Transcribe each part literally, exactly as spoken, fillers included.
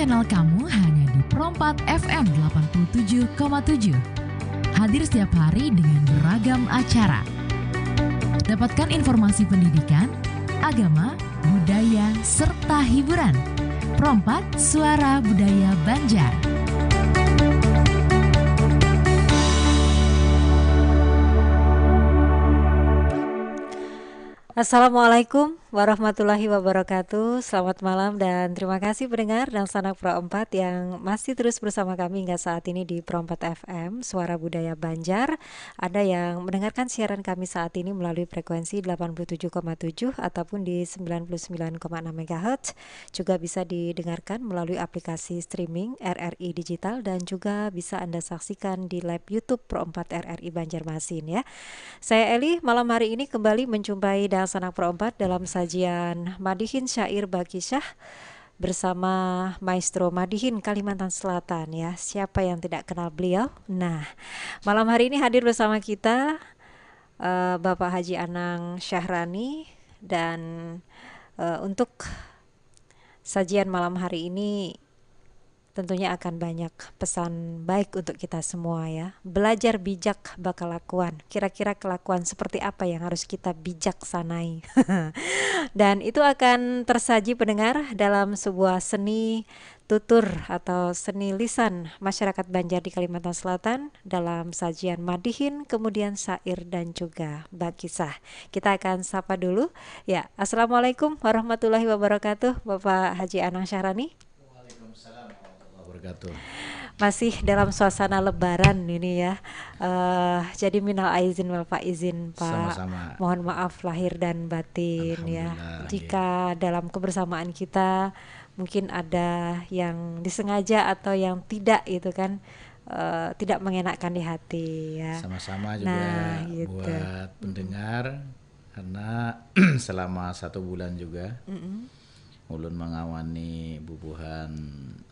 Channel kamu hanya di Pro empat F M delapan puluh tujuh koma tujuh. Hadir setiap hari dengan beragam acara. Dapatkan informasi pendidikan, agama, budaya, serta hiburan. Pro empat, Suara Budaya Banjar. Assalamualaikum warahmatullahi wabarakatuh. Selamat malam dan terima kasih pendengar Dangsanak Pro empat yang masih terus bersama kami hingga saat ini di Pro empat F M, Suara Budaya Banjar. Anda yang mendengarkan siaran kami saat ini melalui frekuensi delapan puluh tujuh koma tujuh ataupun di sembilan puluh sembilan koma enam megahertz, juga bisa didengarkan melalui aplikasi streaming R R I Digital dan juga bisa Anda saksikan di live YouTube Pro empat R R I Banjarmasin ya. Saya Eli, malam hari ini kembali menjumpai Dangsanak Pro empat dalam sajian Madihin Syair Bakisyah bersama Maestro Madihin Kalimantan Selatan ya. Siapa yang tidak kenal beliau? Nah, malam hari ini hadir bersama kita, eh, Bapak Haji Anang Syahrani dan, eh, untuk sajian malam hari ini tentunya akan banyak pesan baik untuk kita semua ya. Belajar bijak bakalakuan. Kira-kira kelakuan seperti apa yang harus kita bijaksanai? Dan itu akan tersaji pendengar dalam sebuah seni tutur atau seni lisan masyarakat Banjar di Kalimantan Selatan dalam sajian Madihin, kemudian Syair dan juga Bakisah. Kita akan sapa dulu. Ya, Assalamualaikum warahmatullahi wabarakatuh, Bapak Haji Anang Syahrani. Waalaikumsalam warahmatullahi wabarakatuh. Masih dalam suasana lebaran ini ya. Eh, jadi minal aizin wal faizin, Pak. Sama-sama. Mohon maaf lahir dan batin ya. Alhamdulillah, jika dalam kebersamaan kita mungkin ada yang disengaja atau yang tidak gitu kan, eh, tidak mengenakan di hati ya. Sama-sama juga. Nah, gitu. Buat pendengar, karena selama satu bulan juga, mm-mm, ulun mengawani bubuhan,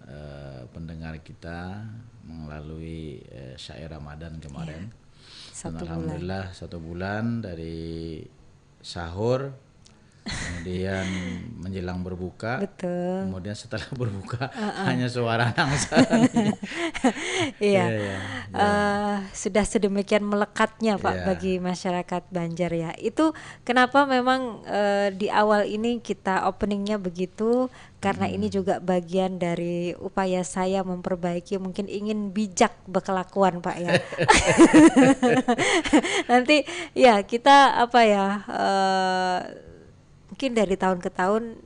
eh, pendengar kita melalui, eh, syair Ramadan kemarin. Iya. Dan satu bulan. Alhamdulillah, satu bulan dari sahur, kemudian menjelang berbuka, betul, kemudian setelah berbuka, uh-uh, hanya suara Anang Syahrani. Iya. Iya, iya, iya. Eh, sudah sedemikian melekatnya, Pak, iya, bagi masyarakat Banjar ya. Itu kenapa memang, eh, di awal ini kita openingnya begitu, karena ini, hmm, juga bagian dari upaya saya memperbaiki, mungkin ingin bijak berkelakuan, Pak, ya. Nanti ya kita apa ya, eh, mungkin dari tahun ke tahun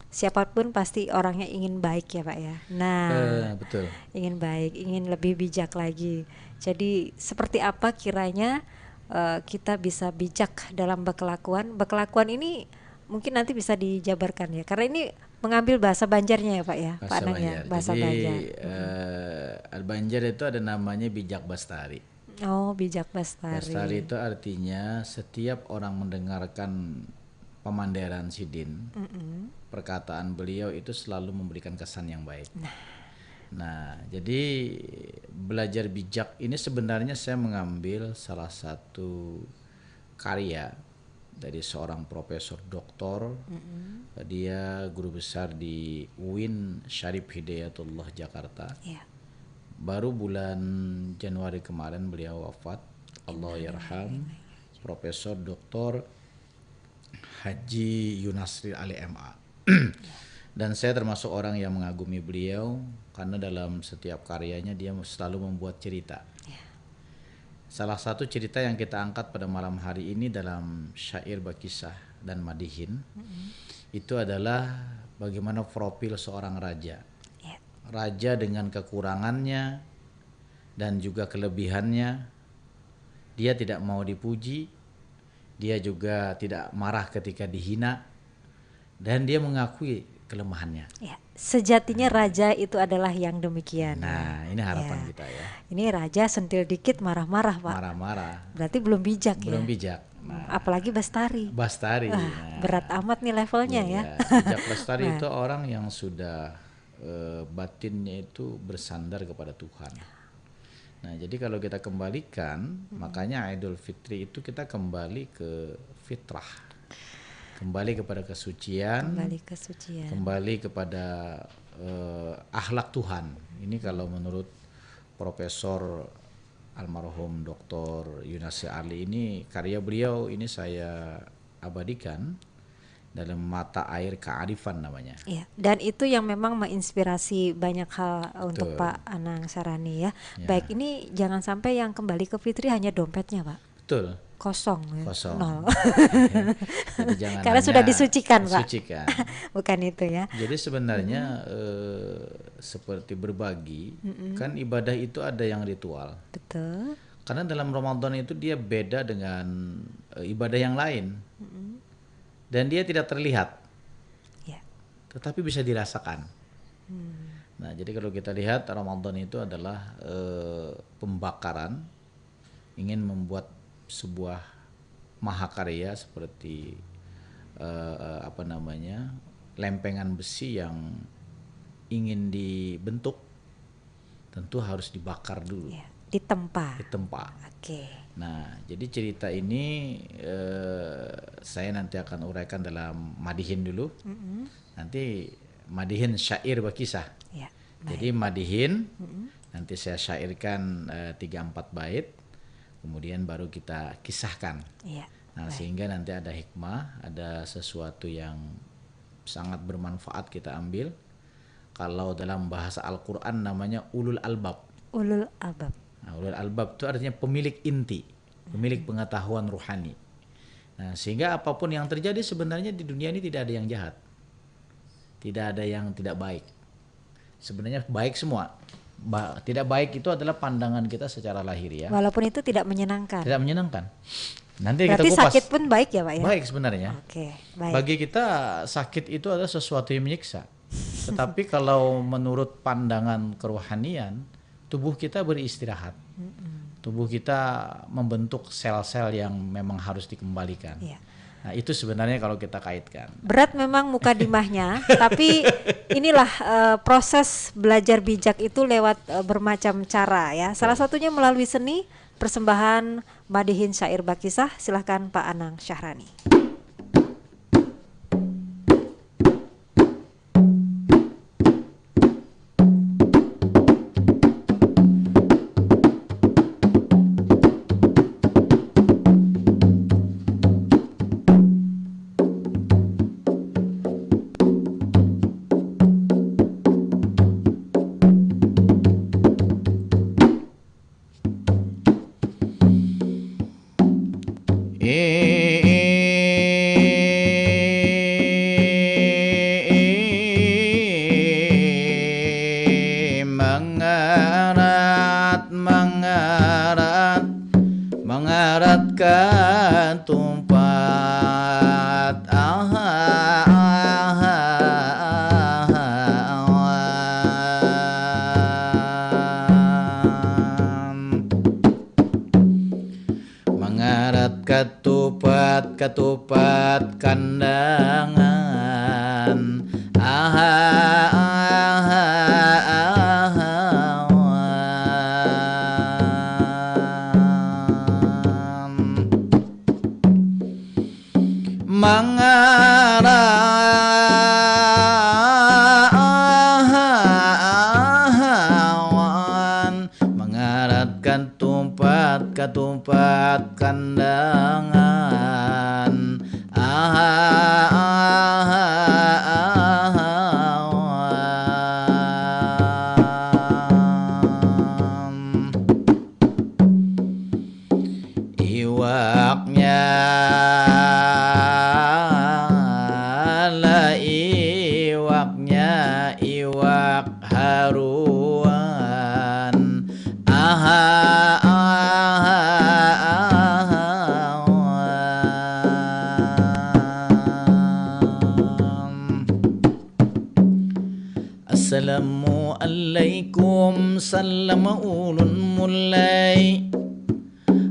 siapapun pasti orangnya ingin baik ya, Pak, ya. Nah, eh, betul, ingin baik, ingin lebih bijak lagi. Jadi seperti apa kiranya, eh, kita bisa bijak dalam berkelakuan? Berkelakuan ini mungkin nanti bisa dijabarkan ya, karena ini mengambil bahasa Banjarnya ya, Pak, ya, Pak Anang, ya? Bahasa Banjar. Jadi, bahasa Banjar, mm-mm, eh, Banjar itu ada namanya bijak bastari. Oh, bijak bastari. Bastari itu artinya setiap orang mendengarkan pamanderan sidin, mm-mm, perkataan beliau itu selalu memberikan kesan yang baik. Nah. Nah, jadi belajar bijak ini sebenarnya saya mengambil salah satu karya dari seorang profesor doktor. Mm-mm. Dia guru besar di UIN Syarif Hidayatullah Jakarta. Iya. Baru bulan Januari kemarin beliau wafat. Innalillahi wa inna ilaihi raji'un. Profesor doktor Haji Yunasri Ali M A. Dan saya termasuk orang yang mengagumi beliau karena dalam setiap karyanya dia selalu membuat cerita. Ya. Salah satu cerita yang kita angkat pada malam hari ini dalam syair Bakisah dan Madihin, mm-mm, itu adalah bagaimana profil seorang raja. Ya. Raja dengan kekurangannya dan juga kelebihannya, dia tidak mau dipuji, dia juga tidak marah ketika dihina, dan dia mengakui kelemahannya. Ya, sejatinya, nah, raja itu adalah yang demikian. Nah, ya, ini harapan, ya, kita ya. Ini raja sentil dikit marah-marah, Pak. Marah-marah. Berarti belum bijak, ya? Belum bijak. Nah, apalagi bastari. Bastari. Wah, nah, berat amat nih levelnya, iya, ya. Bijak bastari, nah, itu orang yang sudah, eh, batinnya itu bersandar kepada Tuhan. Nah, jadi kalau kita kembalikan, hmm, makanya Idul Fitri itu kita kembali ke fitrah. Kembali kepada kesucian. Kembali kesucian. Kembali kepada eh, akhlak Tuhan. Ini kalau menurut Profesor almarhum Doktor Yunasir Ali ini, karya beliau ini saya abadikan dalam mata air kearifan namanya. Iya, dan itu yang memang menginspirasi banyak hal untuk Betul. Pak Anang Sarani ya. Ya. Baik, ini jangan sampai yang kembali ke Fitri hanya dompetnya, Pak. Betul. Kosong ya. Kosong. Nol. Jadi jangan Karena sudah hanya disucikan, Pak. Disucikan. Bukan itu ya. Jadi sebenarnya eh, seperti berbagi, kan ibadah itu ada yang ritual. Betul. Karena dalam Ramadan itu dia beda dengan eh, ibadah yang lain. Dan dia tidak terlihat, Ya. tetapi bisa dirasakan. Nah, jadi kalau kita lihat, Ramadan itu adalah eh, pembakaran, ingin membuat sebuah mahakarya seperti eh, eh, apa namanya, lempengan besi yang ingin dibentuk, tentu harus dibakar dulu, Ya, ditempa. ditempa. Oke. Nah, jadi cerita ini eh, saya nanti akan uraikan dalam madihin dulu. Nanti madihin syair bakisah. Ya. Jadi madihin nanti saya syairkan eh, tiga empat bait, kemudian baru kita kisahkan. Iya. Nah, sehingga nanti ada hikmah, ada sesuatu yang sangat bermanfaat kita ambil. Kalau dalam bahasa Al-Quran namanya ulul albab. Ulul albab. Nah, ulul albab itu artinya pemilik inti, pemilik pengetahuan ruhani. Nah, sehingga apapun yang terjadi sebenarnya di dunia ini tidak ada yang jahat. Tidak ada yang tidak baik. Sebenarnya baik semua. Ba- tidak baik itu adalah pandangan kita secara lahiriah. Walaupun itu tidak menyenangkan. Tidak menyenangkan. Nanti Berarti kita kupas. Sakit pun baik ya, Pak ya? Baik sebenarnya. Oke, baik. Bagi kita, sakit itu adalah sesuatu yang menyiksa. Tetapi kalau menurut pandangan kerohanian, tubuh kita beristirahat. Tubuh kita membentuk sel-sel yang memang harus dikembalikan. Iya. Nah, itu sebenarnya kalau kita kaitkan. Berat memang mukadimahnya, tapi inilah eh, proses belajar bijak itu lewat eh, bermacam cara ya. Salah satunya melalui seni, persembahan madihin syair bakisah. Silahkan Pak Anang Syahrani. Mangarat, mangarat, mangarat katupat. Aha, aha, aha. Mangarat katupat, katupat kandangan. Aha, aha, aha, wan. Mangarat, aha, aha, wan. Mangarat katupat, katupat kandangan. Aha, aha, aha, wan. Iwaknya lah, iwaknya, iwak haruan. Aha, aha, aha, wan. Assalamualaikum, salam ulun mulai.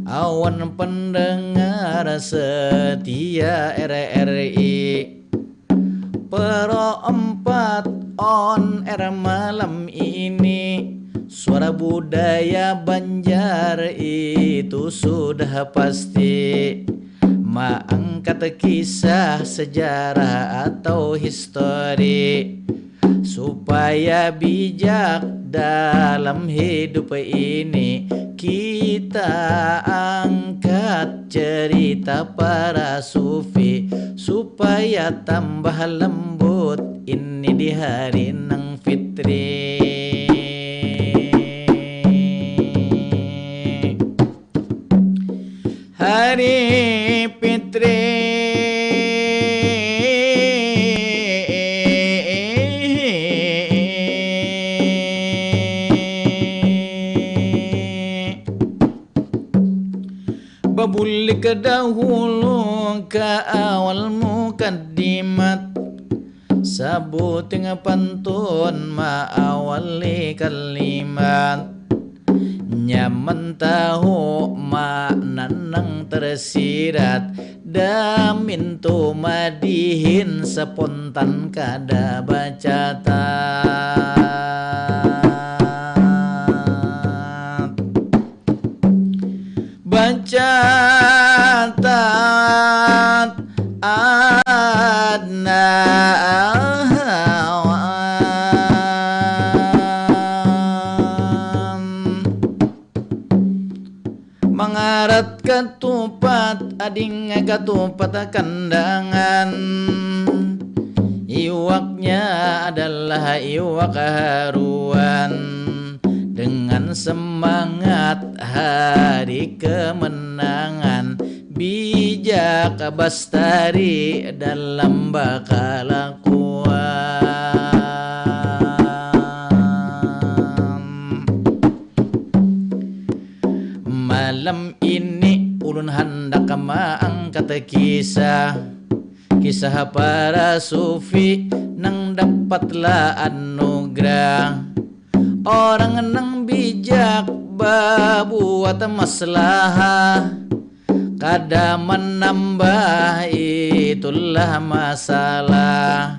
Awan pendengar setia R R I. Pro empat on air malam ini. Suara budaya Banjar itu sudah pasti maangkat kisah, sejarah atau histori. Supaya bijak dalam hidup ini, kita angkat cerita para sufi, supaya tambah lembut ini di hari nang fitri. Hari Fitri. Babulik dahulu ka awal mukaddimat, sabuting pantun maawali kalimat. Nyaman tahu makna nang tersirat, damin tu madihin spontan kada bacatat. Bacatat adna awan. Mangarat katupat, ading katupat kandangan. Iwaknya adalah iwak haruan. Dengan semangat hari kemenangan, bijak bastari dalam bakalakuan. Malam ini ulun handak maangkat kisah, kisah para sufi nang dapatlah anugerah. Orang nang bijak babuat maslahah, kada manambah itulah masalah,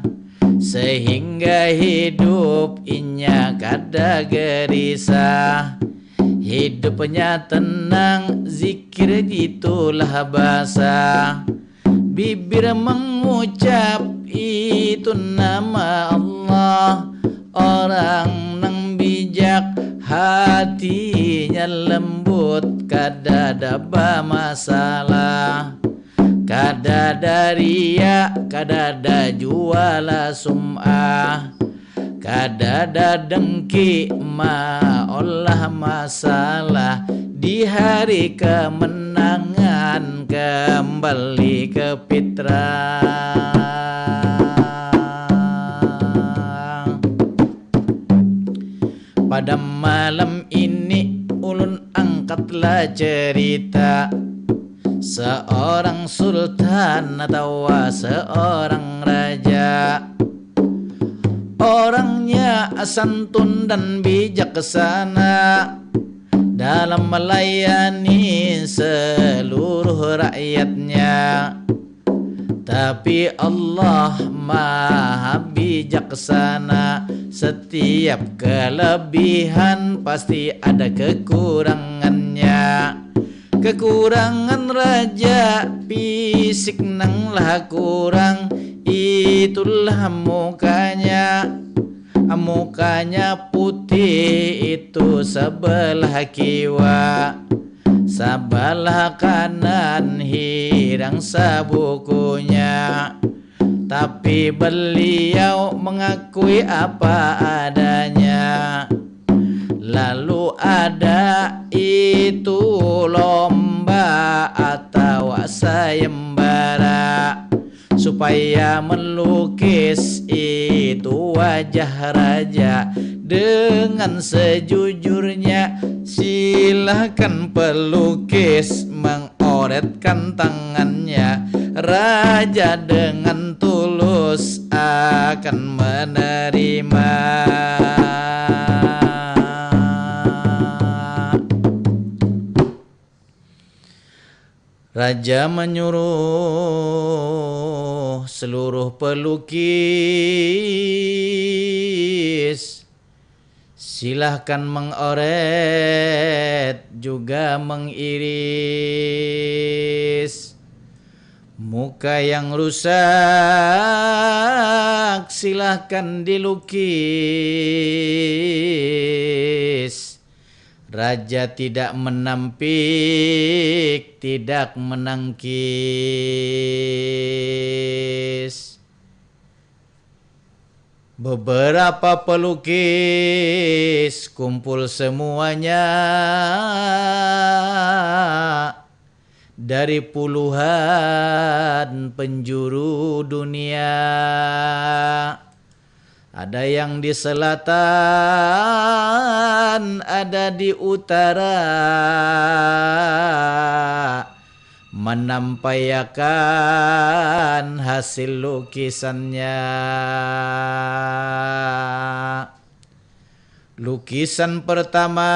sehingga hidup inya kada gerisah. Hidupnya tenang, zikir itulah basa. Bibir mengucap itu nama Allah. Orang nang bijak, hatinya lembut, kadada bamasalah. Kadada ria, kadada juala sum'ah. Kadada dengki maolah masalah, di hari kemenangan kembali ke fitrah. Pada malam ini ulun angkatlah cerita seorang sultan atawa seorang raja. Orangnya santun dan bijaksana dalam melayani seluruh rakyatnya. Tapi Allah maha bijaksana, setiap kelebihan pasti ada kekurangannya. Kekurangan raja, fisik nang lah kurang, itulah mukanya. Mukanya putih itu sebelah kiwa, sabalah kanan hirang sabukunya. Tapi beliau mengakui apa adanya. Lalu ada itu lomba atawa sayembara supaya melukis itu wajah raja dengan sejujurnya. Silahkan pelukis mengoretkan tangannya, raja dengan tulus akan menerima. Raja menyuruh seluruh pelukis, silahkan mengoret juga mengiris. Muka yang rusak silahkan dilukis. Raja tidak menampik, tidak menangkis. Beberapa pelukis kumpul semuanya dari puluhan penjuru dunia. Ada yang di selatan, ada di utara, menampaiakan hasil lukisannya. Lukisan pertama,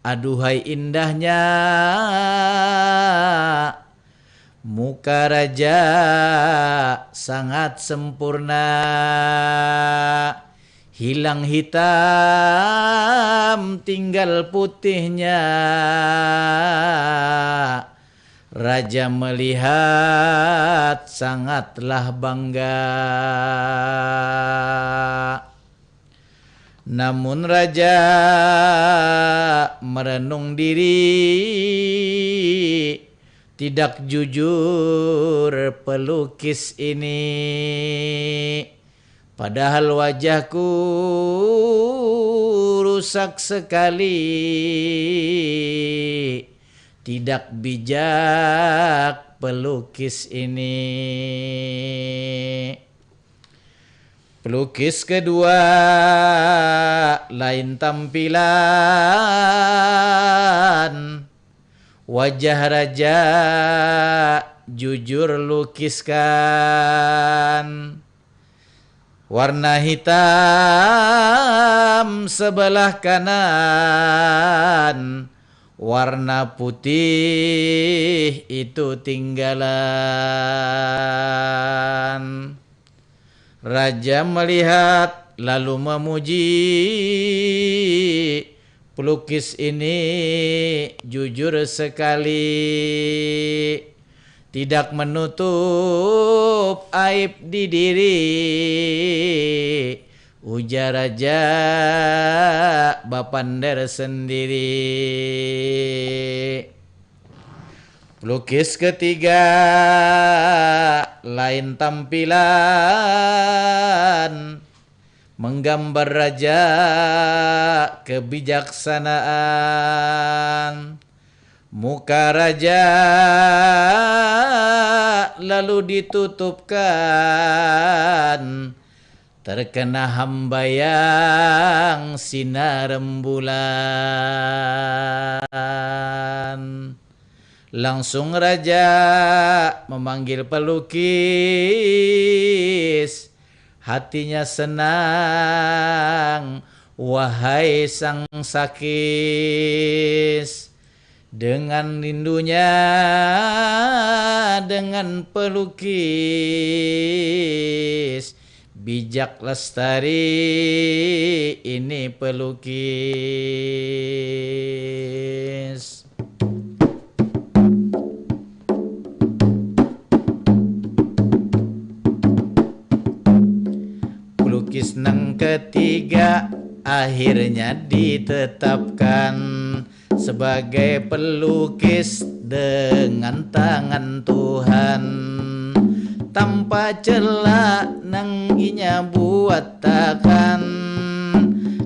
aduhai indahnya muka raja, sangat sempurna. Hilang hitam, tinggal putihnya. Raja melihat sangatlah bangga. Namun raja merenung diri, tidak jujur pelukis ini. Padahal wajahku rusak sekali, tidak bijak pelukis ini. Pelukis kedua lain tampilan, wajah raja jujur lukiskan. Warna hitam sebelah kanan, warna putih itu tinggalan. Raja melihat lalu memuji, pelukis ini jujur sekali. Tidak menutup aib di diri, ujar raja bapander sendiri. Pelukis ketiga lain tampilan, menggambar raja kebijaksanaan. Muka raja lalu ditutupkan, terkena hambayang sinar rembulan. Langsung raja memanggil pelukis, hatinya senang, wahai sang sakis. Dengan rindunya dengan pelukis, bijak lestari ini pelukis. Pelukis nang ketiga akhirnya ditetapkan sebagai pelukis dengan tangan Tuhan. Tanpa celah nang inya buatakan,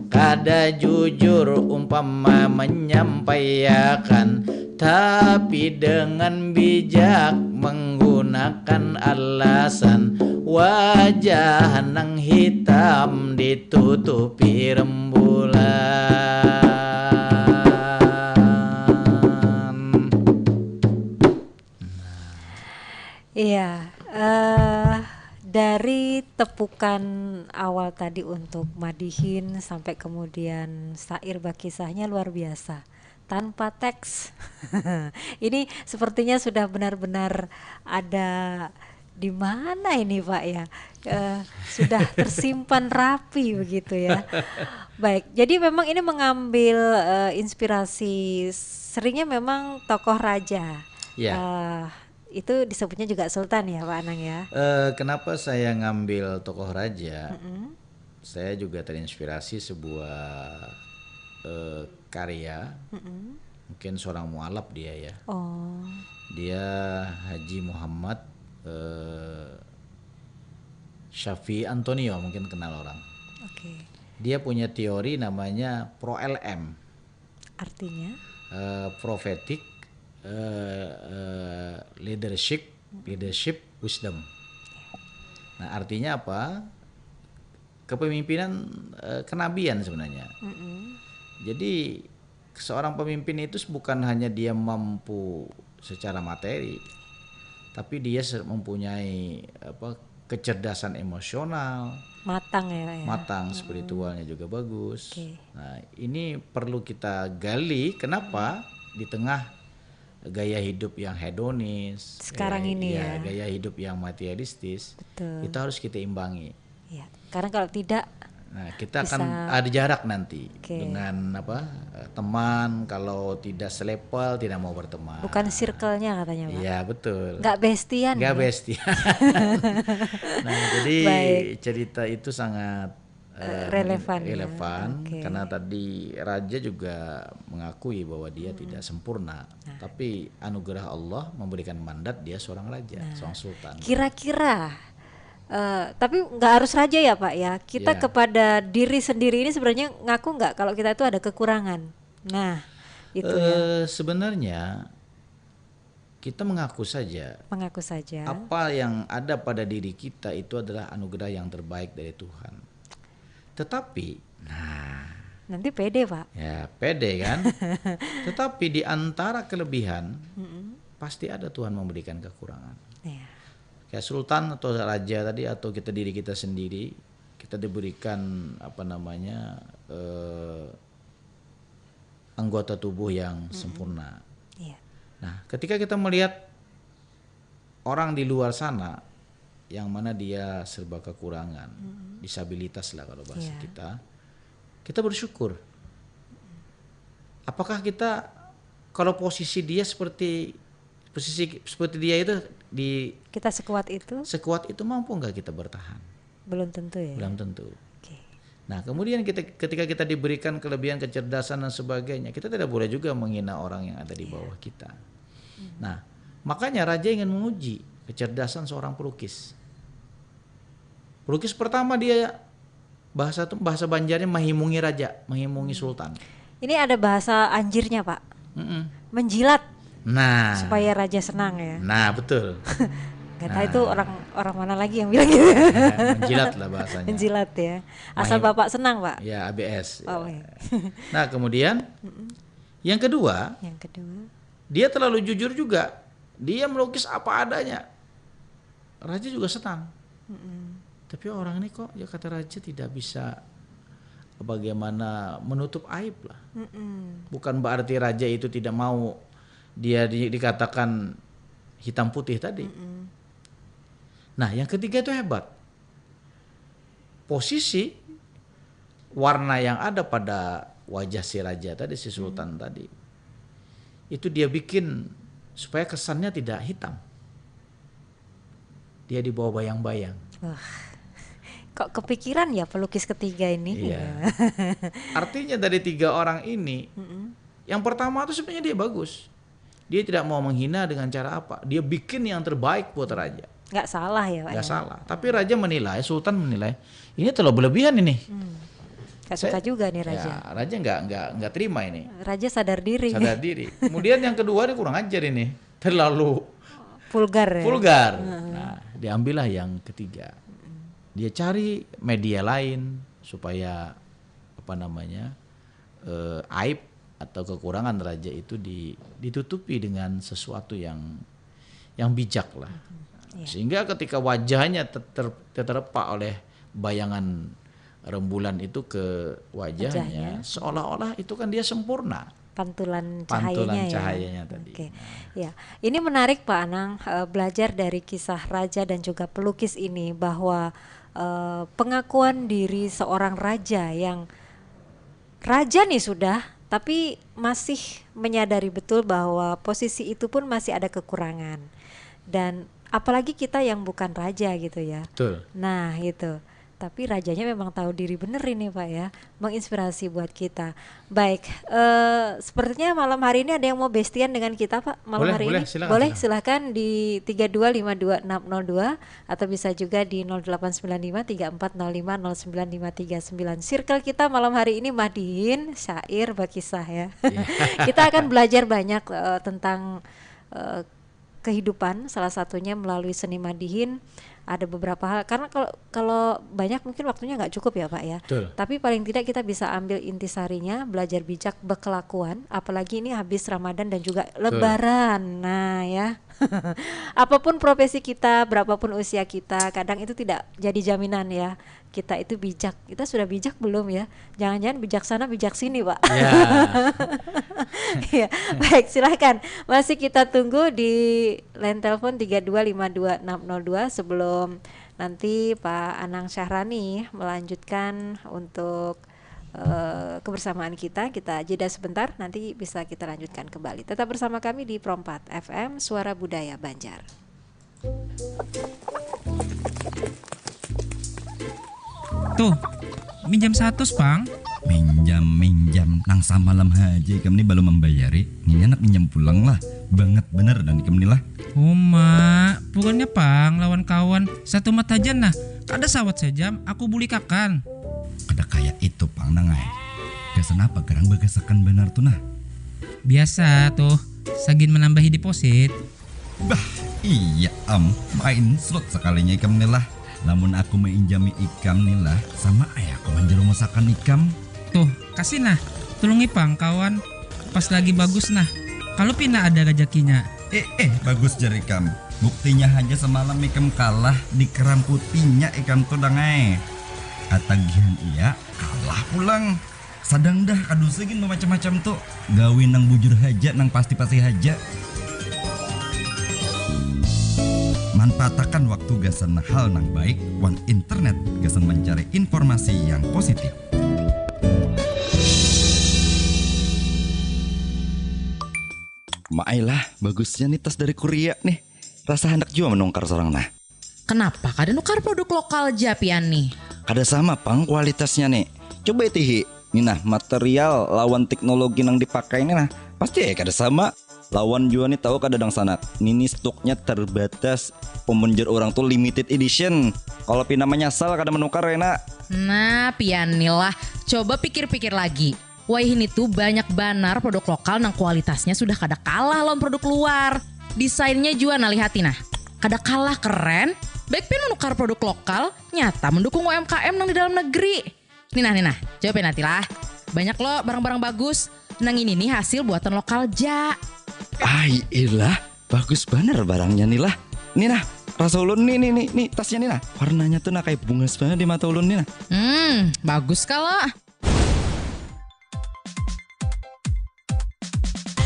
kada jujur umpama menyampaiakan, tapi dengan bijak menggunakan alasan wajah nang hitam ditutupi rembulan. Iya, eh, dari tepukan awal tadi untuk madihin sampai kemudian syair bakisahnya luar biasa, tanpa teks. Ini sepertinya sudah benar-benar ada di mana ini, Pak, ya? Eh, sudah tersimpan rapi begitu, ya. Baik, jadi memang ini mengambil, eh, inspirasi, seringnya memang tokoh raja. Ya. Uh, itu disebutnya juga sultan ya, Pak Anang ya? Uh, kenapa saya ngambil tokoh raja? Mm-mm. Saya juga terinspirasi sebuah uh, karya, Mm-mm. mungkin seorang mualaf dia ya. Oh. Dia Haji Muhammad uh, Syafi Antonio, mungkin kenal orang. Oke. Okay. Dia punya teori namanya Pro L M. Artinya? Uh, prophetic, uh, uh, leadership, leadership wisdom. Nah, artinya apa? Kepemimpinan uh, kenabian sebenarnya. Mm-mm. Jadi seorang pemimpin itu bukan hanya dia mampu secara materi, tapi dia mempunyai apa, kecerdasan emosional, matang ya, ya. Matang, hmm. Spiritualnya juga bagus. Okay. Nah, ini perlu kita gali kenapa di tengah gaya hidup yang hedonis sekarang ya, ini ya, ya, gaya hidup yang materialistis, betul, itu harus kita imbangi. Ya, karena kalau tidak, nah, kita bisa akan ada jarak nanti, okay, dengan apa, eh, teman, kalau tidak selevel tidak mau berteman. Bukan circle-nya katanya, Pak. Iya, betul. Nggak bestian. Nggak ya? Bestian. Nah, jadi baik, cerita itu sangat eh, relevan, relevan ya? Okay. Karena tadi raja juga mengakui bahwa dia, hmm, tidak sempurna, nah, tapi anugerah Allah memberikan mandat dia seorang raja, nah, seorang sultan. Kira-kira Uh, tapi nggak harus raja ya, Pak, ya. Kita, ya, kepada diri sendiri ini sebenarnya ngaku nggak kalau kita itu ada kekurangan? Nah, itu uh, ya. Sebenarnya kita mengaku saja. Mengaku saja. Apa yang ada pada diri kita itu adalah anugerah yang terbaik dari Tuhan. Tetapi, nah. Nanti pede, Pak. Ya, pede kan? Tetapi di antara kelebihan, mm-mm, pasti ada Tuhan memberikan kekurangan. Ya. Kayak sultan atau raja tadi atau kita diri kita sendiri, kita diberikan apa namanya, eh, anggota tubuh yang, mm-mm, sempurna. Iya. Nah, ketika kita melihat orang di luar sana yang mana dia serba kekurangan, mm-mm, disabilitas lah kalau bahasa, iya, kita, kita bersyukur. Apakah kita kalau posisi dia seperti posisi seperti dia itu di kita sekuat itu? Sekuat itu mampu nggak kita bertahan? Belum tentu ya? Belum tentu. Oke. Nah, kemudian kita, ketika kita diberikan kelebihan kecerdasan dan sebagainya, kita tidak boleh juga menghina orang yang ada di, iya, bawah kita. Hmm. Nah, makanya raja ingin menguji kecerdasan seorang pelukis. Pelukis pertama dia bahasa tuh, bahasa Banjarnya mahimungi raja, mahimungi, hmm, sultan. Ini ada bahasa Anjirnya, Pak. Mm-mm. Menjilat. Nah. Supaya raja senang ya. Nah, betul. Nggak tahu, nah, itu orang, orang mana lagi yang bilang gitu. Ya, menjilat lah bahasanya. Menjilat ya. Asal mahim- Bapak senang, Pak? Ya, A B S. Oh, ya. Nah, kemudian, mm-mm, yang kedua, yang kedua, dia terlalu jujur juga. Dia melukis apa adanya. Raja juga senang. Mm-mm. Tapi orang ini kok, ya, kata raja tidak bisa bagaimana menutup aib lah. Mm-mm. Bukan berarti raja itu tidak mau dia di, dikatakan hitam putih tadi. Mm-mm. Nah, yang ketiga itu hebat. Posisi warna yang ada pada wajah si raja tadi, si sultan, hmm, tadi, itu dia bikin supaya kesannya tidak hitam. Dia dibawa bayang-bayang. Wah, kok kepikiran ya pelukis ketiga ini? Iya. Artinya dari tiga orang ini, mm-mm, yang pertama tuh sebenarnya dia bagus. Dia tidak mau menghina dengan cara apa. Dia bikin yang terbaik buat raja. Nggak salah ya, Pak, ya? Nggak salah. Tapi raja menilai, sultan menilai, ini terlalu berlebihan ini. Hmm. Nggak suka juga nih raja. Ya, raja nggak, nggak, nggak terima ini. Raja sadar diri. Sadar diri. Kemudian yang kedua, ini kurang ajar ini. Terlalu vulgar ya? Vulgar. Heeh. Nah, diambillah yang ketiga. Dia cari media lain supaya, apa namanya, eh, aib atau kekurangan raja itu di, ditutupi dengan sesuatu yang, yang bijak lah. Hmm, iya. Sehingga ketika wajahnya ter-, ter-, terterepak oleh bayangan rembulan itu ke wajahnya, wajahnya, seolah-olah itu kan dia sempurna. Pantulan cahayanya, pantulan cahayanya tadi. Oke. Nah. Ya, ini menarik, Pak Anang, eh, belajar dari kisah raja dan juga pelukis ini bahwa, eh, pengakuan diri seorang raja yang raja nih sudah, tapi masih menyadari betul bahwa posisi itu pun masih ada kekurangan. Dan apalagi kita yang bukan raja gitu ya. Betul. Nah, gitu. Tapi rajanya memang tahu diri bener ini, Pak, ya. Menginspirasi buat kita. Baik, eh, sepertinya malam hari ini ada yang mau bestian dengan kita, Pak. Malam Boleh, hari boleh, ini silakan, boleh, silakan. Silahkan di tiga dua lima dua enam nol dua atau bisa juga di nol delapan sembilan lima tiga empat nol lima nol sembilan lima tiga sembilan. Circle kita malam hari ini Madihin, syair, bakisah ya. Iya. Kita akan belajar banyak eh, tentang eh, kehidupan, salah satunya melalui seni Madihin. Ada beberapa hal, karena kalau kalau banyak mungkin waktunya nggak cukup ya, Pak, ya. Betul. Tapi paling tidak kita bisa ambil intisarinya, belajar bijak berkelakuan, apalagi ini habis Ramadan dan juga Lebaran. Nah, ya. Apapun profesi kita, berapapun usia kita, kadang itu tidak jadi jaminan ya. Kita itu bijak. Kita sudah bijak belum ya? Jangan-jangan bijaksana bijak sini, Pak. Ya. Iya, baik, silahkan. Masih kita tunggu di line telepon tiga dua lima dua enam nol dua sebelum nanti Pak Anang Syahrani melanjutkan untuk eh, kebersamaan kita. Kita jeda sebentar, nanti bisa kita lanjutkan kembali. Tetap bersama kami di Pro empat F M, Suara Budaya Banjar. Tuh, minjam satus, Pang. Minjam, minjam, nang samalam haja ikam ni balum mambayari. Ngini handak minjam pulang lah. Bangat banar dah ikam ni lah. Uma, bukannya, Pang, lawan kawan. Satu mata haja nah. Kada sawat sajam, aku bulikakan. Kada kaya itu pang nang ai. Gasan apa garang bagasakan banar tu nah? Biasa tuh, sagin menambahi deposit. Bah, iya am, main slot sakalinya ikam ni lah. Lamun aku mainjami ikam ni lah, sama ai aku manjarumusakan ikam. Tuh, kasih nah. Tulungi pang kawan. Pas lagi bagus nah. Kalau pina ada rezekinya. Eh, eh, bagus jar ikam. Buktinya haja semalam ikam kalah di kerang putihnya ikam tu dang ai. Katagihan iya, kalah pulang. Sadang dah kadusa gin bamacam-macam tu. Gawi nang bujur haja, nang pasti-pasti haja. Manfaatakan waktu gasan hal nang baik wan internet gasan mancari informasi yang positif. Maailah, bagusnya nih tas dari Korea nih. Rasa handak jua menukar sorang nah. Kenapa kada nukar produk lokal ja pian nih? Kada sama pang kualitasnya nih. Coba itihi, nih nah material lawan teknologi nang dipakai nih nah. Pasti ya kada sama. Lawan jua nih tahu kada dangsanak. Nini stoknya terbatas. Pemenjer orang tuh limited edition. Kalau pina menyasal kada menukar ya nak. Nah, pian nih lah. Coba pikir-pikir lagi. Wayah ini tuh banyak banar produk lokal nang kualitasnya sudah kada kalah lawan produk luar. Desainnya jua nah lihati nah. Kada kalah keren, baik pian menukar produk lokal, nyata mendukung U M K M nang di dalam negeri. Nih nah, nih nah, coba pian hati lah. Banyak lo barang-barang bagus, nang ini nih hasil buatan lokal ja. Ai ilah, bagus banar barangnya nih lah. Nih nah, rasa ulun nih, nih, nih, nih tasnya nih nah. Warnanya tuh nah kayak bungas banget di mata ulun nih nah. Hmm, bagus kalau.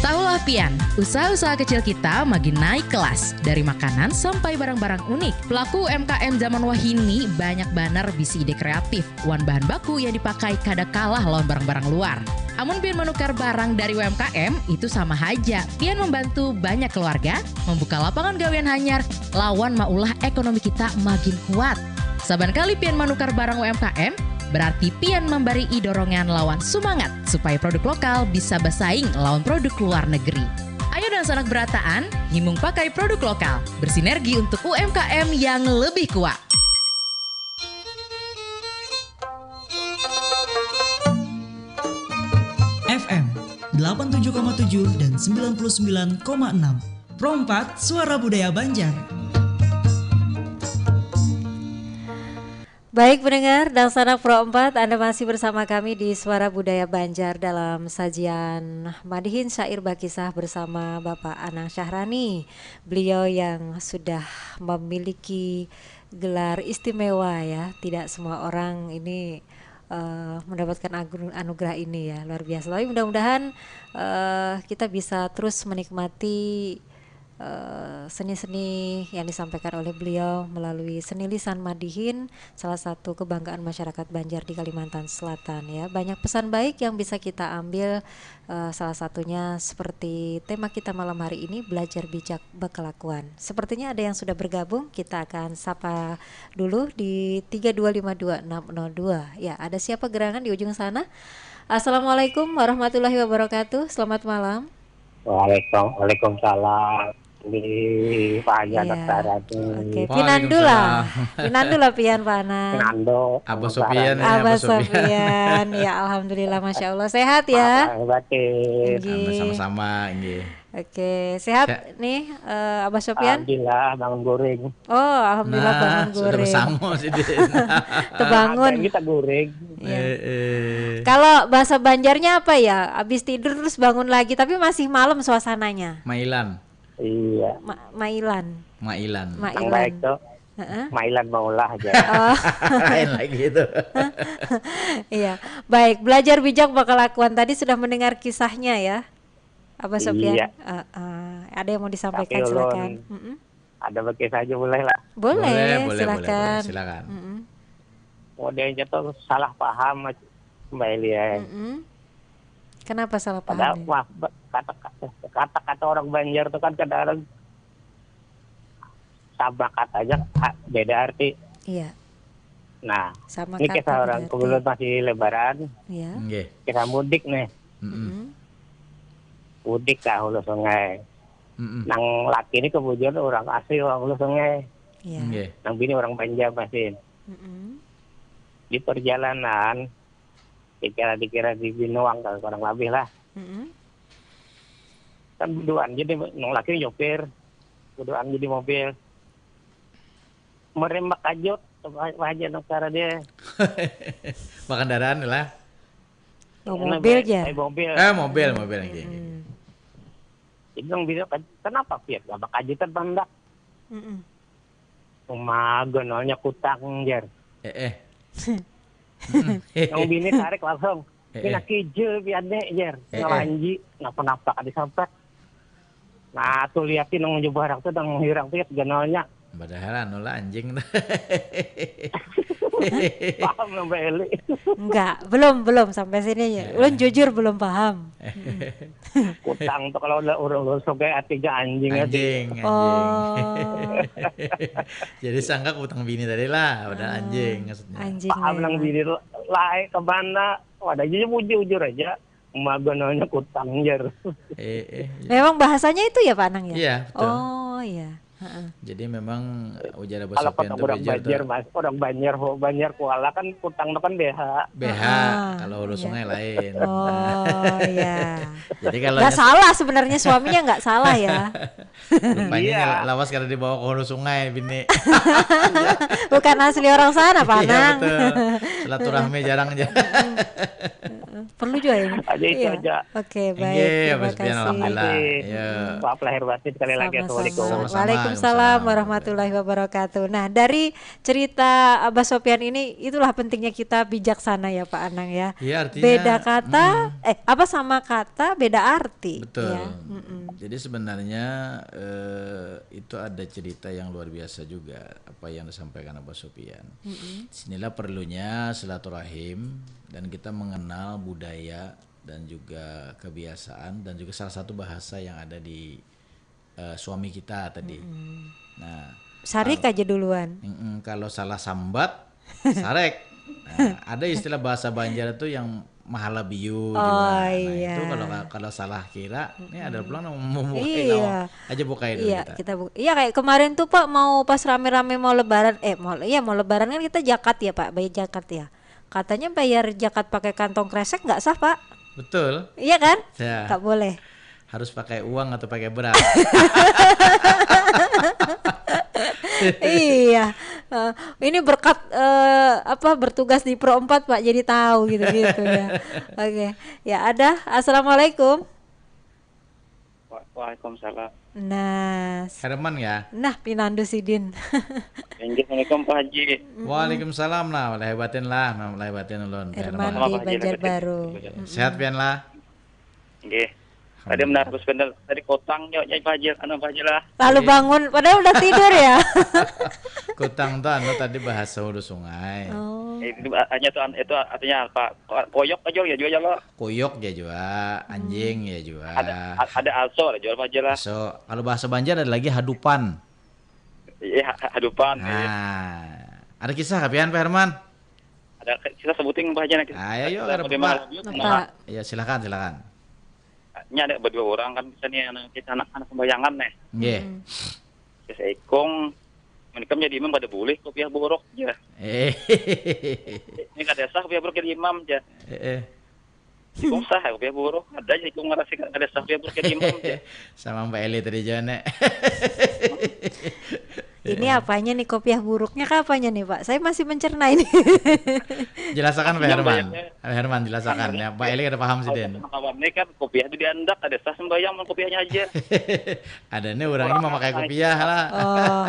Tahulah pian, usaha-usaha kecil kita makin naik kelas. Dari makanan sampai barang-barang unik. Pelaku U M K M zaman wahini banyak banar bisi ide kreatif. Wan bahan baku yang dipakai kada kalah lawan barang-barang luar. Amun pian menukar barang dari U M K M, itu sama haja. Pian membantu banyak keluarga, membuka lapangan gawian hanyar, lawan maulah ekonomi kita makin kuat. Saban kali pian menukar barang U M K M, berarti pian memberi dorongan lawan semangat supaya produk lokal bisa bersaing lawan produk luar negeri. Ayo dan sanak berataan, himung pakai produk lokal, bersinergi untuk U M K M yang lebih kuat. F M delapan tujuh koma tujuh dan sembilan puluh sembilan koma enam. Pro empat, Suara Budaya Banjar. Baik pendengar, Dangsanak Pro empat, Anda masih bersama kami di Suara Budaya Banjar dalam sajian Madihin Syair Bakisah bersama Bapak Anang Syahrani. Beliau yang sudah memiliki gelar istimewa ya, tidak semua orang ini eh, mendapatkan agu- anugerah ini ya, luar biasa. Tapi mudah-mudahan eh, kita bisa terus menikmati eh, seni-seni yang disampaikan oleh beliau melalui seni lisan Madihin, salah satu kebanggaan masyarakat Banjar di Kalimantan Selatan, ya. Banyak pesan baik yang bisa kita ambil, eh, salah satunya seperti tema kita malam hari ini, belajar bijak berkelakuan. Sepertinya ada yang sudah bergabung, kita akan sapa dulu di tiga dua lima dua enam nol dua. Ya, ada siapa gerangan di ujung sana? Assalamualaikum warahmatullahi wabarakatuh. Selamat malam. Waalaikum-, waalaikumsalam. Di Pak Haji Anak Iya. Sarah tuh. Oke, pinandu lah. Pinandu lah pian, Pak Anang. Nando. Abah Sopian, ya, Abah Abah Sopian. Sopian. Ya, alhamdulillah, masya Allah, sehat ya. Apa batin? Nggih. Alhamdulillah, sama-sama, nggih. Oke, sehat Sehat. Nih, eh, Abah Sopian. Alhamdulillah, bangun goreng. Oh, alhamdulillah, Nah, bangun sudah goreng. Bersama sih. Tebangun. Apa yang kita goreng? Iya. Eh, eh. Kalau bahasa Banjarnya apa ya? Habis tidur terus bangun lagi, tapi masih malam suasananya. Mailan. Iya. Ma- mailan. Mailan. Mailan. Yang baik tuh. Heeh. Mailan maulah aja. Oh, Lain lagi itu. iya. Baik, belajar bijak berkelakuan, tadi sudah mendengar kisahnya ya, Abah Sopian. Iya. Eh, eh, ada yang mau disampaikan, Tapi ulun silakan. Mm-mm. Ada bagi saja boleh lah. Boleh, Boleh, boleh, silakan. boleh, boleh, silakan. Mm-mm. Modelnya tuh salah paham Mbak Elia. Mm-mm. Kenapa salah Padahal paham? Ya? Wah, ba- kata-kata kata-kata orang Banjar tuh kan kadang sama kata aja, ah, beda arti. Iya, Nah, sama ini kata kisah orang berarti. Kebetulan masih Lebaran, Iya. Nggih. kisah mudik nih. Mm-mm. Mm-mm. Mudik ke Hulu Sungai. Mm-mm. Nang laki ini kebetulan orang asli orang Hulu Sungai. Iya. Nggih. Nang bini orang Banjar masih. Mm-mm. Di perjalanan, dikira-dikira di Binuang kalau kurang lebih lah. Mm-mm. Kan berduaan jadi nang laki nyopir, berduaan jadi mobil. Merembak kajut, wajah nang cara dia. Makan darah lah. Oh, Ini mobil baik- ya. baik mobil. Eh, mobil, mobil, nggih, nggih. Mm-mm. Jadi nang bini kan, kenapa Piat gak kajutan bandak? Mm-mm. Uma ganalnya kutang, jar. Eh, eh. Nang bini tarik langsung. Eh, Ini eh. nak kijil pian ne, jar. Eh, eh. Ngalanji, napa-napa kada sampat. Nah, tuh liatin nang jauh barak tuh, nang hirang tuh ganalnya. Padahal anu lah anjing tuh. Paham nang Eli. Enggak, belum belum sampai sini ya. Ulun jujur belum paham. Kutang tuh kalau udah urang Hulu Sungai artinya anjing aja. Anjing, anjing. Oh, Jadi sangka kutang bini tadi lah, padahal anjing maksudnya. Anjing. Paham nang Memang. Bini lain kemana? Wadah aja jujur aja. Uma ganalnya kutang, jar. Eh, eh. Memang bahasanya itu ya, Pak Anang ya? Iya, betul. Oh, iya. Heeh. Jadi memang ujar Abah Kalau Sopian kutang tuh orang bujur Banjar, tuh. Mas, orang Banjar, ho, Banjar Kuala kan kutang tuh kan B H. B H, Ah, kalau Hulu iya. Sungai lain. Oh, iya. Jadi kalau Nggak nyes- salah sebenarnya, suaminya nggak salah ya. Rupanya Iya. lawas kada dibawa ke Hulu Sungai, bini. Bukan asli orang sana, Pak Iya, Anang. Betul. Silaturahmi jarang aja. Perlu juga ini. Aja itu Iya. Aja. Oke, baik. Nggih, Terima Abah Sopian, kasih. alhamdulillah. Kasih. Iya. Maaf lahir batin sekali lagi. Sama-sama. Assalamualaikum. Waalaikumsalam Waalaikumsalam. warahmatullahi wabarakatuh. Nah, dari cerita Abah Sopian ini, itulah pentingnya kita bijaksana ya, Pak Anang ya. Iya, artinya, Beda kata, mm. eh, apa, sama kata beda arti. Betul. Ya. Mm-mm. Jadi sebenarnya, eh, itu ada cerita yang luar biasa juga apa yang disampaikan Abah Sopian. Mm-mm. Disinilah perlunya silaturahim dan kita mengenal budaya dan juga kebiasaan dan juga salah satu bahasa yang ada di, eh, suami kita tadi. Mm-mm. Nah, Sarik aja duluan. mm-mm, kalau salah sambat, sarek. Nah, ada istilah bahasa Banjar itu yang mahala biu gitu. Oh, Nah, iya. Itu kalau kalau salah kira, ini ada pulang yang membuka Iya. Aja buka dulu Iya, kita. kita bu- iya, kayak kemarin tuh, Pak, mau pas rame-rame mau lebaran, eh, mau, iya, mau lebaran kan kita jakat ya, Pak, bayar jakat ya. Katanya bayar jakat pakai kantong kresek nggak sah, Pak. Betul. Iya kan? Ya. Nggak boleh. Harus pakai uang atau pakai beras. Iya. Eh, ini berkat, eh, apa, bertugas di Pro empat, Pak, jadi tahu gitu-gitu ya. Oke. Ya ada. Assalamualaikum. Wa- Waalaikumsalam. Nah, Herman ya. Nah, pinandu sidin. Assalamualaikum Pak Haji. Waalaikumsalam lah, lahir batin lah, lahir batin ulun. Herman Sama di Pak Haji, Banjarbaru. lahir batin. Sehat pian lah. Nggih. Tadi benar harus benar. Tadi kotang nyok nyai Fajil, anu Fajil lah. Lalu bangun, padahal udah tidur ya. Kutang tuh anu tadi bahasa hulu sungai. Oh. Eh, itu hanya tuh itu artinya apa? Koyok aja ya juga ya lo. Kuyuk ya juga, anjing ya juga. Ada ada aso ada jual Fajil lah. So, kalau bahasa Banjar ada lagi hadupan. Iya, hadupan. Nah, ada kisah kapian Pak Herman? Ada kita sebutin apa aja nanti. Ayo, ayo, Ada ada di apa? mana? Apa? Ya silakan, silakan. Ini ada berdua orang kan bisa nih anak kita anak anak sembayangan nih. Nggih. Terus ikung menikam jadi imam pada boleh kopiah buruk aja. Eh, Ini kada sah kopiah buruk jadi imam aja. eh, eh. Ikung sah kopiah buruk. Ada aja ikung ngerasa kada sah kopiah buruk jadi imam aja. Sama Mbak Eli tadi juga nek. Ini apanya nih kopiah buruknya kah apanya nih Pak? Saya masih mencerna ini. Jelasakan Pak Yang Herman. banyaknya- Pak Herman jelasakan ya. Mbak Eli kada paham sih Den. Kawan nih kan kopiah itu diandak ada sah sembayang mun kopiahnya aja. Ada nih orangnya memakai kopiah lah. Oh,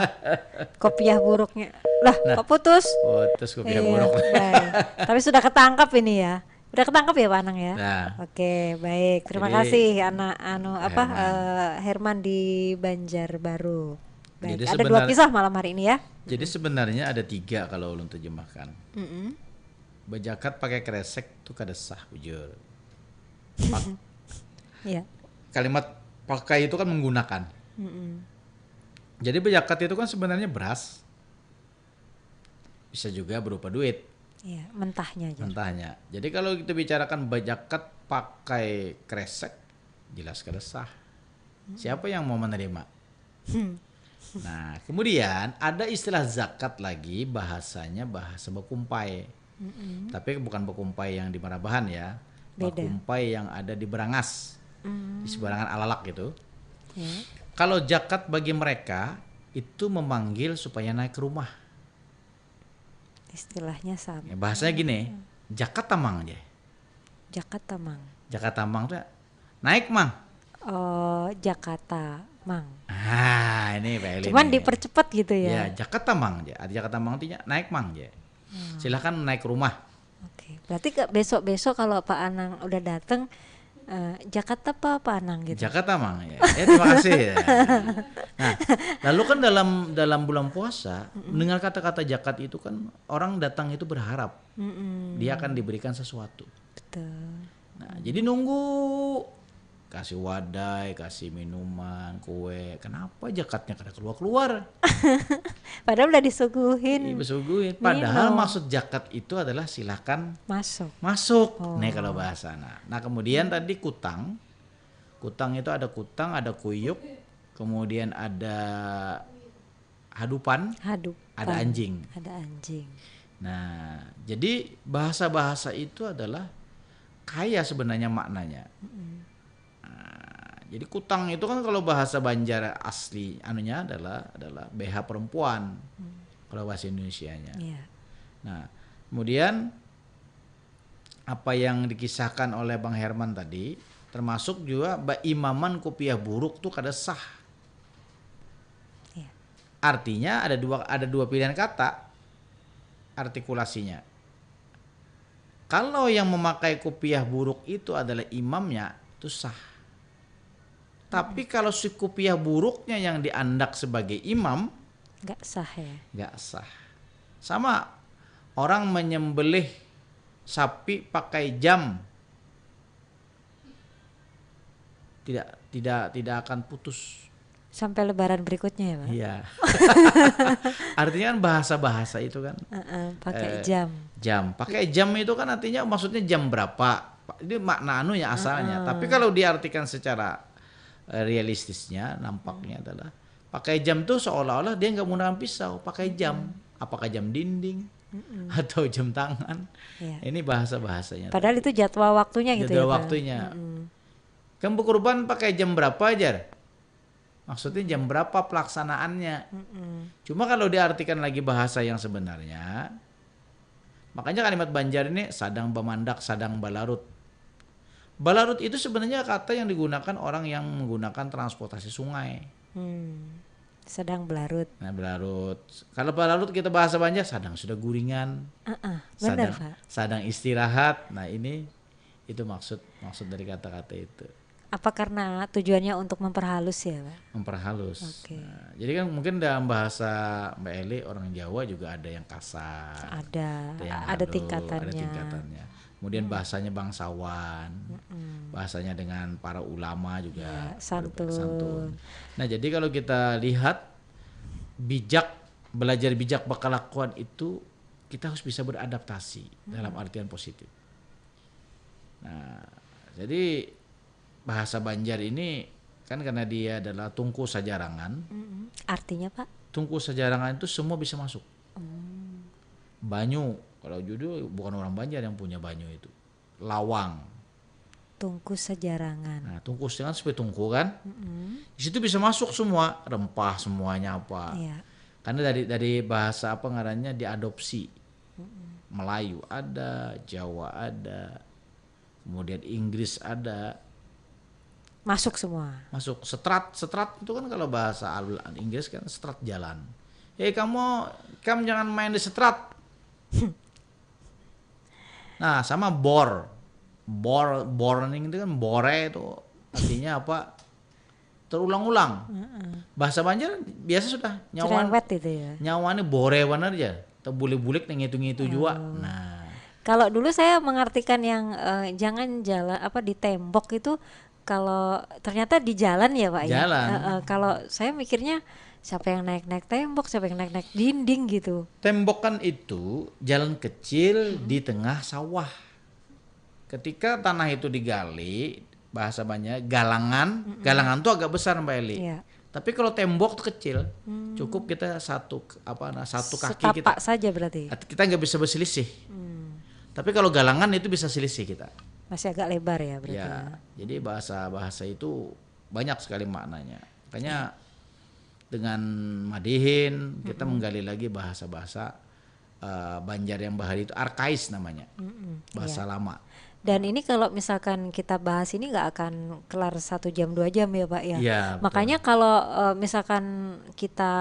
kopiah buruknya. Lah, kok putus? Putus kopiah Iya, buruk. baik. Tapi sudah ketangkap ini ya. Udah ketangkap ya Pak Anang ya? Nah, Oke, baik. Terima Jadi, kasih anak anu apa Herman. eh, Herman di Banjarbaru. Baik, Jadi ada dua sebenar- kisah malam hari ini ya. jadi sebenarnya ada tiga kalau ulun terjemahkan. Mm-mm. Bejakat pakai kresek tuh kada sah bujur. Iya. Kalimat pakai itu kan menggunakan. Mm-mm. Jadi bejakat itu kan sebenarnya beras. Bisa juga berupa duit. Iya, mentahnya aja. Mentahnya. Jadi kalau kita bicarakan bejakat pakai kresek, jelas kada sah. Siapa yang mau menerima? Hmm. Nah, kemudian ada istilah zakat lagi, bahasanya bahasa bekumpai. Mm-mm. Tapi bukan bekumpai yang di Marabahan ya. Beda. Bekumpai yang ada di Berangas, Mm, di seberangan Alalak gitu. ya, Kalau jakat bagi mereka itu memanggil supaya naik ke rumah. istilahnya sama. Ya, bahasanya gini, jakat tamang aja. Jakat tamang. Jakat tamang tuh naik mang. Oh, Jakarta, Mang. Ah, ini Pak Eli Cuman nih. Dipercepat gitu ya. Ya, jakat tamang aja. Ada jakat tamang artinya naik mang aja. Silahkan naik ke rumah. Oke, berarti ke besok-besok kalau Pak Anang udah dateng, eh, Jakarta apa Pak Anang gitu? Jakat tamang ya. Ya, terima kasih ya. Nah, lalu kan dalam dalam bulan puasa, mendengar kata-kata jakat itu kan orang datang itu berharap Mm-mm, dia akan diberikan sesuatu. Betul. Nah, jadi nunggu kasih wadai, kasih minuman, kue. Kenapa jakatnya kada keluar-keluar? Padahal udah disuguhin. Iya, besuguhin. Padahal Minum. Maksud jakat itu adalah silakan Masuk. masuk. Oh. Nih kalau bahasa nah. Nah, kemudian tadi kutang. Kutang itu ada kutang, ada kuyuk, kemudian ada hadupan, Hadup. ada anjing. Ada anjing. Nah, jadi bahasa-bahasa itu adalah kaya sebenarnya maknanya. Nah, jadi kutang itu kan kalau bahasa Banjar asli anunya adalah adalah B H perempuan. Kalau bahasa Indonesianya. Iya. Nah, kemudian apa yang dikisahkan oleh Bang Herman tadi, termasuk juga baimaman kupiah buruk tuh kada sah. Iya. Artinya ada dua ada dua pilihan kata artikulasinya. Kalau yang memakai kupiah buruk itu adalah imamnya, itu sah. Tapi kalau si kupiah buruknya yang diandak sebagai imam, Nggak sah ya. nggak sah. Sama orang menyembelih sapi pakai jam tidak tidak tidak akan putus. Sampai lebaran berikutnya ya, Pak? Iya. Artinya kan bahasa-bahasa itu kan Heeh, pakai Eh, jam. jam. Pakai jam itu kan artinya maksudnya jam berapa? Ini makna anunya asalnya. Tapi kalau diartikan secara eh, realistisnya nampaknya adalah pakai jam tuh seolah-olah dia nggak menggunakan pisau, pakai jam. Apakah jam dinding atau jam tangan? Iya. Ini bahasa-bahasanya. Padahal itu jadwal waktunya gitu Jadwal ya, Pak? waktunya. Mm-mm. Kan berkurban pakai jam berapa aja? Maksudnya jam berapa pelaksanaannya? Mm-mm. Cuma kalau diartikan lagi bahasa yang sebenarnya, makanya kalimat Banjar ini sadang bamandak, sadang balarut. Balarut itu sebenarnya kata yang digunakan orang yang menggunakan transportasi sungai. Hmm. Sedang belarut. Nah, belarut. Kalau balarut kita bahasa Banjar sadang sudah guringan, Heeh, sadang benar, Pak. sadang istirahat. Nah, ini itu maksud maksud dari kata-kata itu. Apa karena tujuannya untuk memperhalus ya, Pak? Memperhalus. Oke. Nah, jadi kan mungkin dalam bahasa Mbak Eli, orang Jawa juga ada yang kasar, Ada, ada yang ada halus, tingkatannya. ada tingkatannya. Kemudian bahasanya bangsawan, Mm-mm. bahasanya dengan para ulama juga Ya, ber- santun. Nah, jadi kalau kita lihat bijak, belajar bijak berkelakuan itu, kita harus bisa beradaptasi dalam artian positif. Nah, jadi bahasa Banjar ini kan karena dia adalah tungku sajarangan. Mm-mm. Artinya, Pak? Tungku sajarangan itu semua bisa masuk. Hmm. Banyu, kalau judul bukan orang Banjar yang punya banyu itu. Lawang. Tungku sajarangan. Nah, tungku sajarangan seperti tungku kan? Mm-mm. Di situ bisa masuk semua, rempah semuanya apa. Iya. Karena dari dari bahasa apa ngarannya diadopsi. Melayu ada, Jawa ada, kemudian Inggris ada. Masuk semua. Masuk setrat, setrat itu kan kalau bahasa Al- Inggris kan setrat jalan. Hei kamu, kamu jangan main di setrat. Nah, sama bor. Bor, borning itu kan bore itu artinya apa? Terulang-ulang. Heeh. Bahasa Banjar biasa sudah nyawa Cerewet itu ya. Nyawa ini bore bener aja. Terbulik-bulik nih ngitu-ngitu juga. Nah, Kalau dulu saya mengartikan yang eh, jangan jalan apa di tembok itu kalau ternyata di jalan ya, Pak, ya. Jalan. Eh, eh, kalau saya mikirnya siapa yang naik-naik tembok, siapa yang naik-naik dinding gitu. Tembok kan itu jalan kecil di tengah sawah. Ketika tanah itu digali, bahasa Banjar galangan, galangan tuh agak besar Mbak Eli. Iya. Tapi kalau tembok tuh kecil, Hmm. Cukup kita satu apa nah, satu kaki Setapak kita. Saja berarti. Kita nggak bisa berselisih. Hmm. Tapi kalau galangan itu bisa selisih kita. Masih agak lebar ya berarti. Ya, Ya. Jadi bahasa bahasa itu banyak sekali maknanya. Makanya dengan madihin kita menggali lagi bahasa-bahasa eh, Banjar yang bahari itu arkais namanya. Mm-mm, Bahasa iya. Lama. Dan ini kalau misalkan kita bahas ini nggak akan kelar satu jam dua jam ya, Pak, ya. Iya, betul. Makanya kalau eh, misalkan kita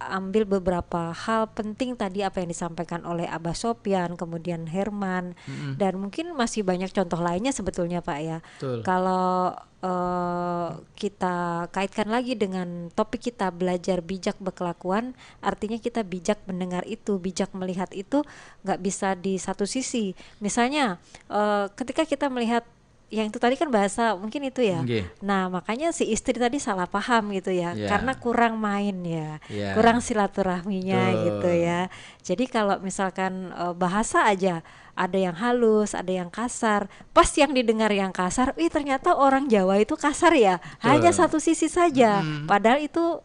ambil beberapa hal penting tadi apa yang disampaikan oleh Abah Sopyan, kemudian Herman, Mm-mm. dan mungkin masih banyak contoh lainnya sebetulnya, Pak, ya. Betul. Kalau eh, kita kaitkan lagi dengan topik kita belajar bijak berkelakuan, artinya kita bijak mendengar itu, bijak melihat itu nggak bisa di satu sisi. Misalnya eh, ketika kita melihat yang itu tadi kan bahasa mungkin itu ya. Nggih. Nah, makanya si istri tadi salah paham gitu ya, Iya. Karena kurang main ya, Iya. Kurang silaturahminya Betul. Gitu ya. Jadi kalau misalkan eh, bahasa aja ada yang halus, ada yang kasar, pas yang didengar yang kasar, ih ternyata orang Jawa itu kasar ya, hanya Betul. Satu sisi saja, Mm-mm. Padahal itu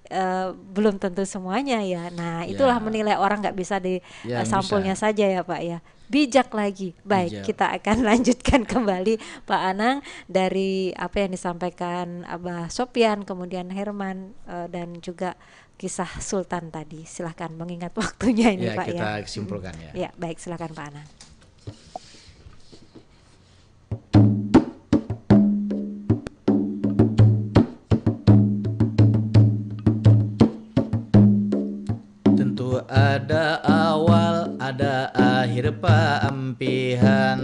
eh, belum tentu semuanya ya. Nah, itulah Ya. Menilai orang nggak bisa di Ya, eh, sampulnya bisa. Saja ya, Pak, ya. Bijak lagi. Baik, Bijak. Kita akan lanjutkan kembali, Pak Anang, dari apa yang disampaikan Abah Sopyan, kemudian Herman eh, dan juga kisah Sultan tadi. Silahkan mengingat waktunya ini, Ya, Pak, kita ya. Simpulkan ya. Ya, baik, silakan, Pak Anang. Tentu ada awal, ada akhir paampihan.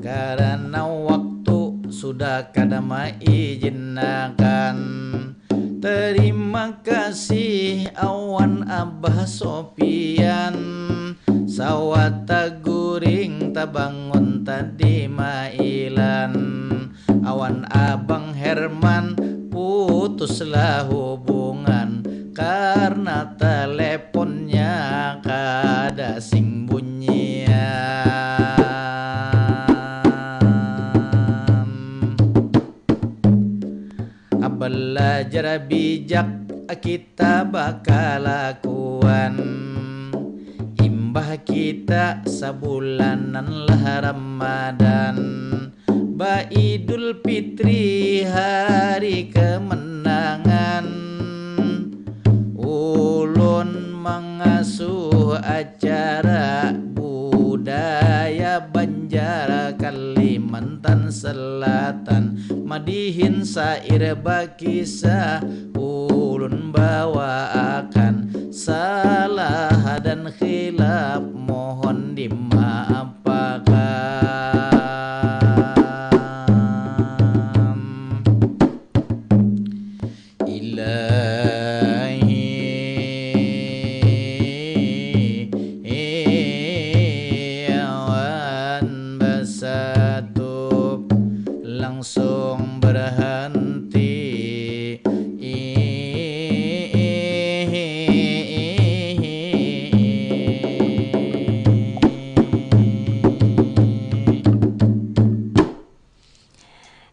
Karena waktu sudah kada maijinakan. Terima kasih awan Abah Sopian. Sawah taguring tabangun tadi mailan. Awan Abang Herman putuslah hubungan karena teleponnya kada sing bunyian. Belajar bijak kita bakalakuan. Imbah kita sabulanan lah Ramadan. Ba Idul Fitri hari kemenangan, ulun mangasuh acara budaya Banjar Kalimantan Selatan, madihin sair bakisah, ulun bawaakan salah dan khilaf mohon dimaaf. Pakan.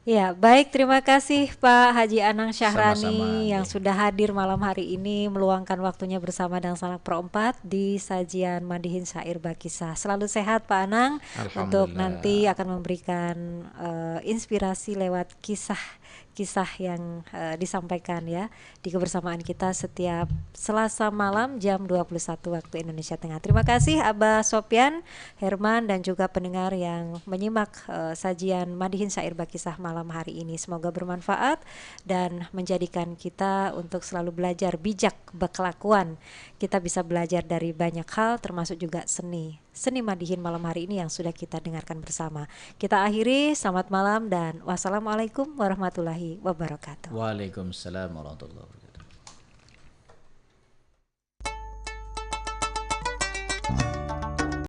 Ya, baik, terima kasih Pak Haji Anang Syahrani Sama-sama, yang nggih. Sudah hadir malam hari ini, meluangkan waktunya bersama Dangsanak Pro empat di sajian Madihin Syair Bakisah. Selalu sehat Pak Anang, untuk Alhamdulillah. Nanti akan memberikan eh, inspirasi lewat kisah-kisah yang eh, disampaikan ya di kebersamaan kita setiap Selasa malam jam dua puluh satu waktu Indonesia Tengah. Terima kasih Abah Sopyan, Herman, dan juga pendengar yang menyimak eh, sajian Madihin Syair Bakisah malam hari ini. Semoga bermanfaat dan menjadikan kita untuk selalu belajar bijak berkelakuan. Kita bisa belajar dari banyak hal, termasuk juga seni. Seni Madihin malam hari ini yang sudah kita dengarkan bersama. Kita akhiri, selamat malam dan wassalamualaikum warahmatullahi wabarakatuh. Waalaikumsalam warahmatullahi wabarakatuh.